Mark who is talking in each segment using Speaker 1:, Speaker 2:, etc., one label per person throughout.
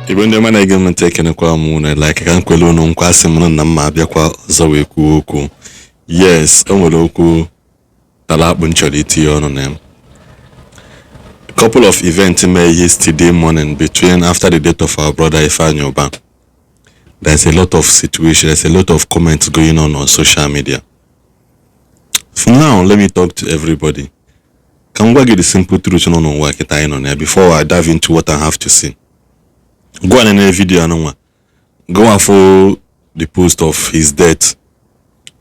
Speaker 1: Igbo ndị ọma na-ege m ntị, ekenekwa m unu. Like ka m kwele unu nkwa, asị m na mma abịakwa ọzọ wee kwuo okwu. Yes, o nwere okwu tara akpụ m chọrọ itinye ọnụ na ya. Couple of events made yesterday morning between after the death of our brother Ifeanyi Ubah. There's a lot of situation, there's a lot of comments going on social media. For now, let me talk to everybody. Ka m gwa gị the simple truth nọ n'ụwa kịta anyị nọ na ya before I dive into what I have to say. Go and nene video anụnwa. Go and follow the post of his death.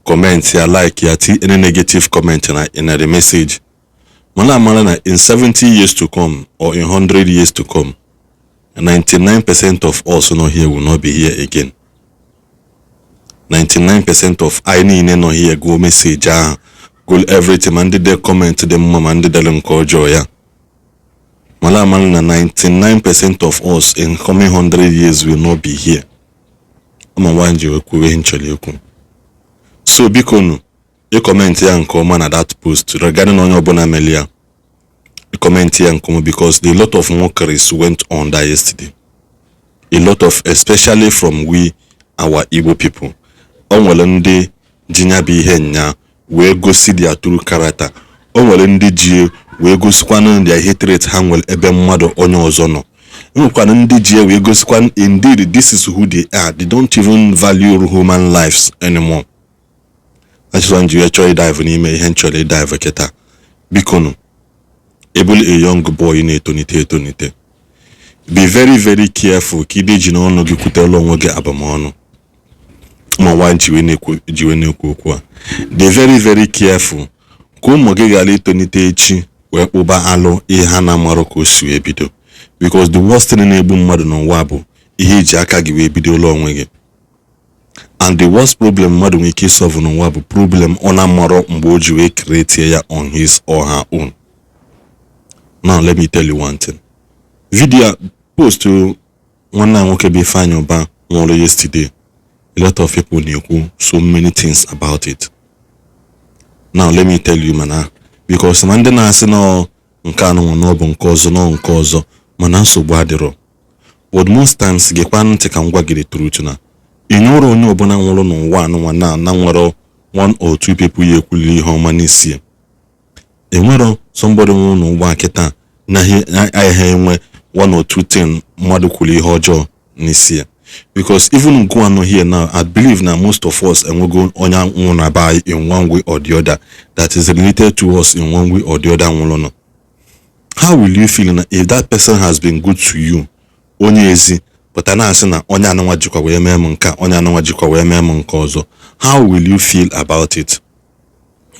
Speaker 1: Comment ya, like ya, any negative comment na in the message. Mana amara na in 70 years to come or in 100 years to come, 99% of us nọ here will not be here again. 99% of anyị niile nọ here go message ahụ, go everything, ma ndị de comment dị mma, ma ndị dere nke ọjọọ ya. Mana amara na 99% of us in coming 100 years will not be here. Ama nwa ji wee kwuo ihe m chọrọ ikwu. So biko nu, ị comment ya nke ọma na that post regarding onye ọbụla mere ya. Ị comment ya nke ọma because a lot of mockeries went on that yesterday. A lot of, especially from we our Igbo people. O nwere ndị ji ya bụ ihe nya wee gosi their true character. O nwere ndị ji wee gosikwanụ their hatred ha nwere ebe mmadụ onye ọzọ nọ. Enwekwana ndị ji wee gosikwa indeed this is who they are. They don't even value human lives anymore. Achọrọ m ji wee chọọ ịdive n'ime ihe m chọrọ ịdive kịta. Biko nụ, ebulu a young boy na-etonite etonite, be very very careful ka ide ji n'ọnụ gị kwutela onwe gị abamọnụ. Ma nwa ji wee na-ekwu okwu a, dị very very careful ka ụmụ gị ghara itonite echi wee kpụba alụ ihe ha na-amarụ ka o si wee bido, because the worst thing na-egbu mmadụ n'ụwa bụ ihe iji aka gị wee bidola onwe gị, and the worst problem mmadụ nwere ike isolve n'ụwa bụ problem ọ na-amarọ mgbe o ji wee create ya on his or her own. Now let me tell you one thing. Video post nwanne anyị nwoke bụ Ifeanyi Ubah nwụrụ yesterday, a lot of people na-ekwu so many things about it. Now let me tell you, mana because ma ndị na-asị nọ nke anụnwa na ọ bụ nke ọzọ nọ nke ọzọ, mana nsogbu adịrọ. But most times, gekwa ntị ka m gwa gị the truth, na ịnyụrụ onye ọbụla nwụrụ n'ụwa anụnwa na nwere one or two people ya ekwuliri ihe ọma n'isi ya. Enwero somebody nwụrụ n'ụwa kịta na agaghị enwe one or two thing mmadụ kwuru ihe ọjọọ n'isi ya, because even go nọ here now, I believe na most of us enwego onye nwụrụ na be anyị in one way or the other that is related to us in one way or the other nwụrụ nọ. How will you feel na if that person has been good to you, onye ezi pụta na-asị na onye anụnwa jikwa wee mee m nke a, onye anụnwa jikwa wee mee m nke ọzọ? How will you feel about it?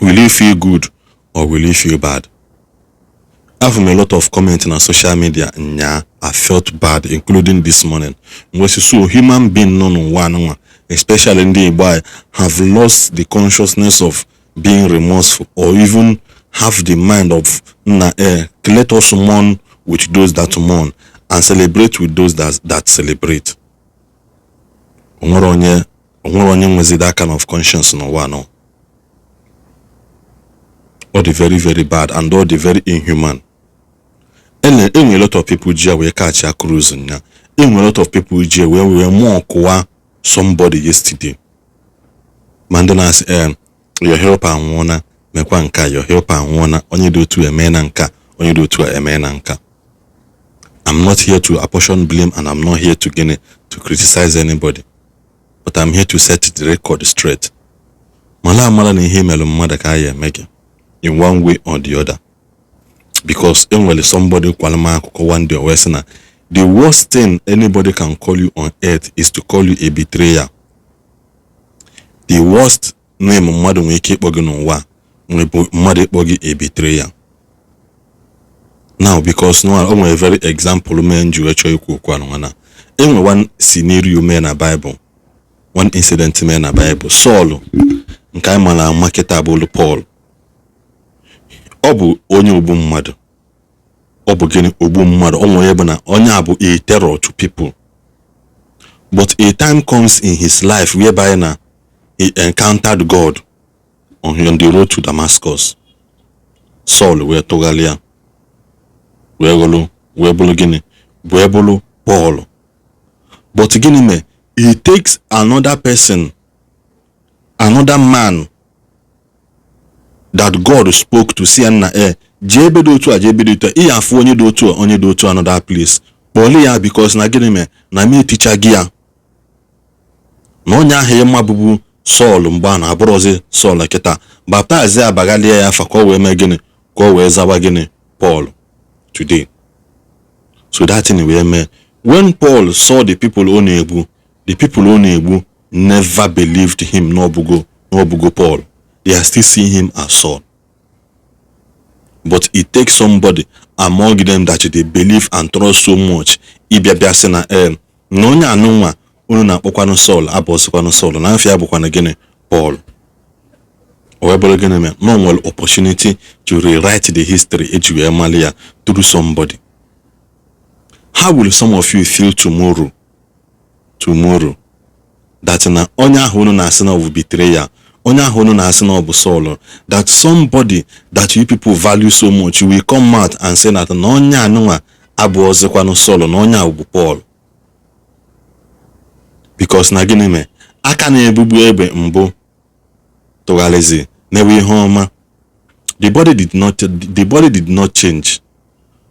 Speaker 1: Will you feel good or will you feel bad? After a lot of comment na social media nya, I felt bad, including this morning. Mgbe so human being nọ n'ụwa anụnwa, especially ndị Igbo anyị, have lost the consciousness of being remorseful or even have the mind of na let us mourn with those that mourn and celebrate with those that celebrate. Onwere onye nwezi that kind of conscience n'ụwa anọ. Ọ dị very very bad and ọ dị very inhuman. Enwere a lot of people ji ya wee catch ya cruise nya. Enwere a lot of people ji ya wee mụọ kụwa somebody yesterday. Ma ndị na-asị, your helper anwụọna, mekwa nke a, your helper anwụọna, onye dị otu eme na nka, onye dị otu a eme na nka. I'm not here to apportion blame and I'm not here to gịnị, to criticize anybody, but I'm here to set the record straight. Mara amara na ihe mere mmadụ ka a ya eme gị in one way or the other, because enwere somebody kwara m akụkọ one day, wee sị na the worst thing anybody can call you on earth is to call you a betrayer. The worst name mmadụ nwere ike ịkpọ gị n'ụwa nwere bụ mmadụ ịkpọ gị a betrayer. Now, because no, o nwere very example mee m ji wee chọọ ikwu okwu anụ na enwe one scenario mee na Bible, one incident mee na Bible. Saul nke anyị mara ama kịta bụ Paul. Ọ bụ onye ogbu mmadụ. Ọ bụ gịnị? Ogbu mmadụ. Ọ nwere bụ na onye a bụ a terror to people, but a time comes in his life whereby na he encountered God on the road to Damascus. Saul wee tụgharịa wee ghọrọ wee bụrụ gịnị? Wee bụrụ Paul. But gịnị mee? It takes another person, another man that God spoke to, si ya na e jee ebe dị otu a, jee ebe dị otu a, ị ya afụ onye dị otu a, onye dị otu another place, kpọọlụ ya, because na gịnị mee na m etichaghị ya na onye ahụ ịma bụbu Sọl mgbe a na-abụrụzi Sọl kịta. Baptize ya, baghalie ya afa, ka o wee mee gịnị? Ka o wee zawa gịnị? Paul today. So that thing wee mee, when Paul saw the people ọ na-egbu, the people ọ na-egbu never believed him n'ọbụgo Paul. They are still seeing him as Saul. But it takes somebody among them that they believe and trust so much ịbịa bịa sị na ee, na onye anụnwa unu na-akpọkwanụ Saul abụọsịkwanụ Saul, na afọ ya bụkwanụ gịnị? Paul. O wee bụrụ gịnị mere na o nwere opportunity to rewrite the history eji wee mali ya through somebody. How will some of you feel tomorrow that na onye ahụ unu na-asị na ọ bụ betrayer, onye ahụ unu na-asị na ọ bụ Saul, that somebody that you people value so much will come out and say that na onye anụnwa abụọzikwanụ Saul, na onye ahụ bụ Paul? Because na gịnị mee? Aka na-ebugbu egbe mbụ tụgharịzi na-ewe ihe ọma. The body did not change,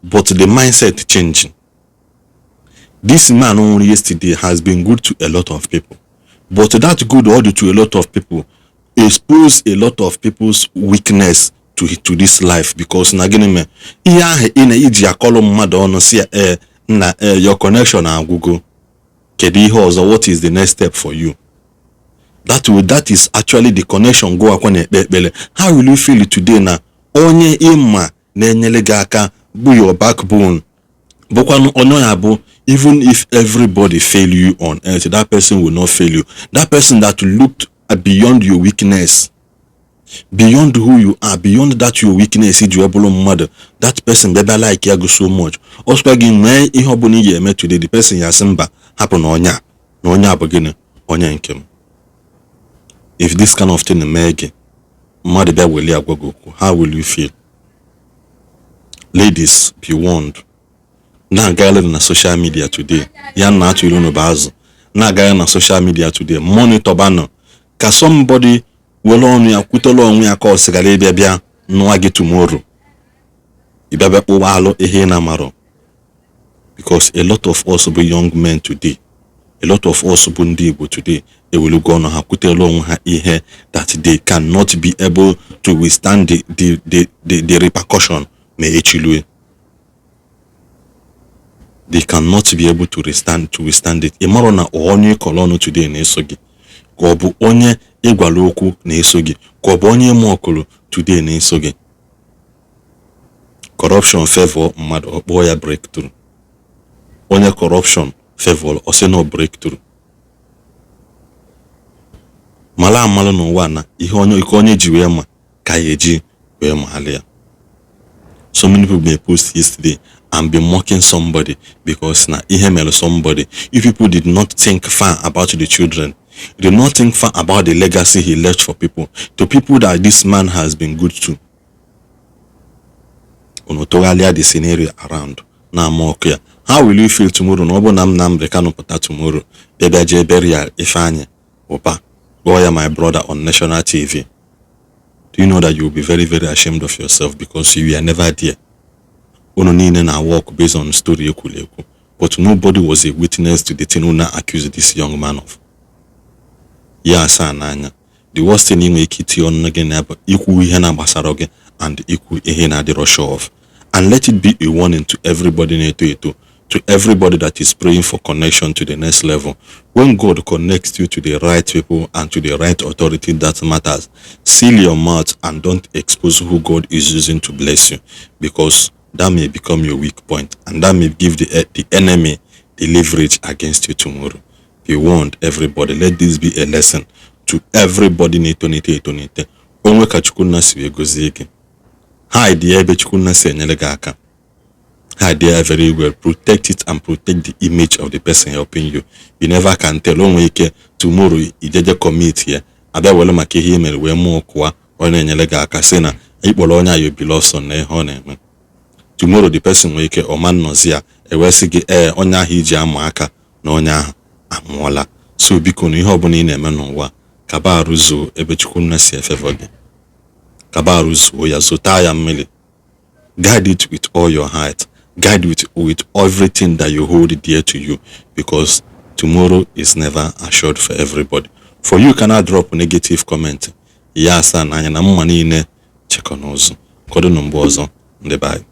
Speaker 1: but the mindset changed. This man nwụrụ yesterday has been good to a lot of people, but that good ọ dị to a lot of people expose a lot of people's weakness to this life, because na gịnị mee? Ihe ahụ ị na-iji akọlụ mmadụ ọnụ si ya, ee, nna, ee, your connection agwụgo, kedu ihe ọzọ? What is the next step for you? That is actually the connection. Go akwa na-ekpe ekpere. How will you feel today na onye ịma na-enyere gị aka bụ your backbone, bụkwanụ onye ya bụ even if everybody fail you on earth, that person will not fail you, that person that looked beyond your weakness, beyond who you are, beyond that your weakness iji wee bụrụ mmadụ, that person bịa bịa like ya go so much, ọ sịkwa gị mee ihe ọbụla ị ga-eme today, the person ya sị mba, hapụ na onye a, na onye a bụ gịnị? Onye nke m. If this kind of thing mee gị, mmadụ bịa weli agwa gị okwu, how will you feel? Ladies, be warned. Na-agagharị na social media today, ya na atụ ilu bụ azụ na-agagharị na social media today, monitor banụ ka somebody were ọnụ ya kwutela onwe ya ka ọ sịgara ịbịa bịa nụwa gị tomorrow, ịbịa bịa kpụwa alụ ihe ị na-amarọ, because a lot of us bụ young men today, a lot of us bụ ndị Igbo today, ewelugo ọnụ ha kwutela onwe ha ihe that they cannot be able to withstand the repercussion ma echilue. They cannot be able to withstand it. Ị marọ na onye ịkọrọ ọnụ today na-eso gị, ka ọ bụ onye ịgwara okwu na-eso gị, ka ọ bụ onye ịma ọkụrụ today na-eso gị. Corruption favor mmadụ, ọ kpọọ ya breakthrough. Onye corruption favor, ọ sị na breakthrough. Mara amalụ n'ụwa na ihe onye ike onye ji wee ma ka ya eji wee maala ya. So many people may post yesterday and be mocking somebody because na ihe mere somebody. If people did not think far about the children, did not think far about the legacy he left for people, to people that this man has been good to, unu tụgharịa the scenario around na-ama ọkụ ya. How will you feel tomorrow na ọ bụ na m Nnamdi Kanu pụta tomorrow bịa bịa jee burial Ifeanyi Uba, kpọọ ya my brother on national TV? Do you know that you will be very, very ashamed of yourself, because you were never there? Unu niile na work based on story ekwuru ekwu, but nobody was a witness to the thing unu accuse this young man of. Ya asaa n'anya, the worst thing ị nwere ike itinye ọnụ gị na bụ ikwu ihe na-agbasara gị and ikwu ihe na-adịrọ sure of. And let it be a warning to everybody na-eto eto, to everybody that is praying for connection to the next level. When God connects you to the right people and to the right authority that matters, seal your mouth and don't expose who God is using to bless you, because that may become your weak point and that may give the enemy the leverage against you tomorrow. Be warned, everybody. Let this be a lesson to everybody na-etonite etonite. Onwe ka Chukwunna si wee gozie gị, hide ya ebe Chukwunna si enyere gị aka. Hide ya very well. Protect it and protect the image of the person helping you. You never can tell. O nwere ike tomorrow ijeje commit ya, abịa were maka ihe i mere wee mụọ kụwa ọ na-enyere gị aka, sị na ịkpọrọ onye a your beloved son na ihe ọ na-eme. Tomorrow the person nwere ike ọma nnọzi ya, ewee sị gị ee, onye ahụ iji ama aka na onye ahụ Anwụọla. So biko, na ihe ọbụla ị na-eme n'ụwa, kaba arụzuo ebe Chukwu nna si efevọ gị, kaba arụzuo ya, zụta ya mmiri. Guide it with all your heart, guide with everything that you hold dear to you, because tomorrow is never assured for everybody. For you cannot drop negative comment ya asaa n'anya na mma niile chekọ n'ụzọ. Kọdụnụ mgbe ọzọ, ndị be anyị.